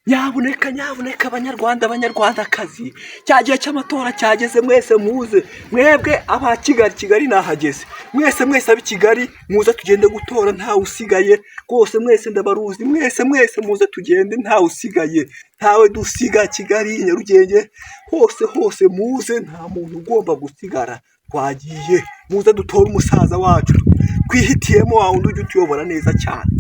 Nyabuneka, nyabuneka, Abanyarwanda, Abanyarwandakazi, cya gihe cy'amatora cyageze. Mwese muze, mwebwe aba Kigali, Kigali nahageze. Mwese, mwese ab'i Kigali, muze tugende gutora, ntawe usigaye rwose. Mwese ndabaruzi, mwese, mwese muze tugende, ntawe usigaye, ntawe dusiga. Kigali, Nyarugenge, hose hose muze, nta muntu ugomba gusigara. Twagiye, muze dutore umusaza wacu twihitiyemo, wa wundi ujya utuyobora neza cyane.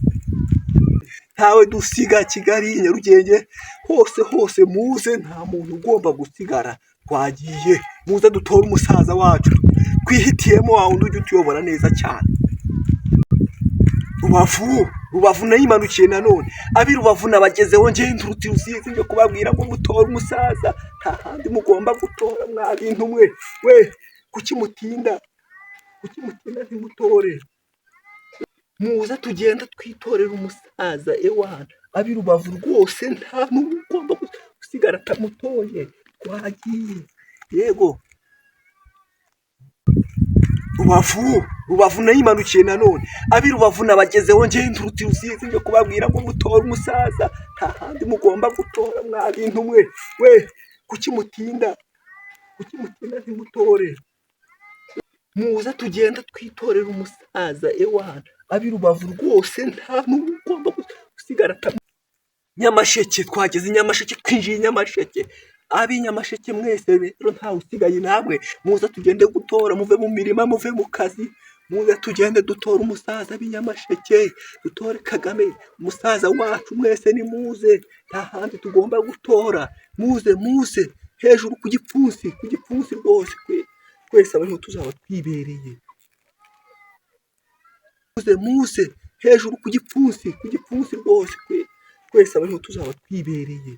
Ntawe dusiga. Kigali, Nyarugenge, hose hose muze, nta muntu ugomba gusigara. Twagiye, muze dutore umusaza wacu twihitiyemo, wa wundi ujya utuyobora neza cyane. Rubavu, Rubavu nayimanukiye nanone. Ab'i Rubavu nabagezeho, ngenda uruti Rusizi, njye kubabwira ngo mutore umusaza, nta handi mugomba gutora. Mwa bintu mwe we, kuki mutinda? Kuki mutinda ntimutore? Muze tugenda twitorera umusaza ewana. Ab'i Rubavu rwose, nta n'umwe ugomba gusigara atamutoye. Twagiye, yego. Rubavu, Rubavu nayimanukiye nanone. Ab'i Rubavu nabagezeho, ngenda uruti Rusizi, njye kubabwira ngo mutore umusaza, nta handi mugomba gutora. Mwa bintu mwe we, kuki mutinda? Kuki mutinda ntimutore? Muze tugenda twitorera umusaza ewana. Ab'i Rubavu rwose, nta n'umwe ugomba gusigara atamu. Nyamasheke, twageze i Nyamasheke, twinjiye i Nyamasheke. Ab'i Nyamasheke mwese rero, ntawe usigaye namwe, muze tugende gutora, muve mu mirima, muve mu kazi, muze tugende dutora umusaza. Ab'i Nyamasheke, dutore Kagame, umusaza wacu. Mwese nimuze, nta handi tugomba gutora. Muze, muze hejuru ku gipfunsi, ku gipfunsi rwose, twese abariho tuzaba twibereye. Muze, muze hejuru ku gipfunsi, ku gipfunsi rwose, twese abariho tuzaba twibereye.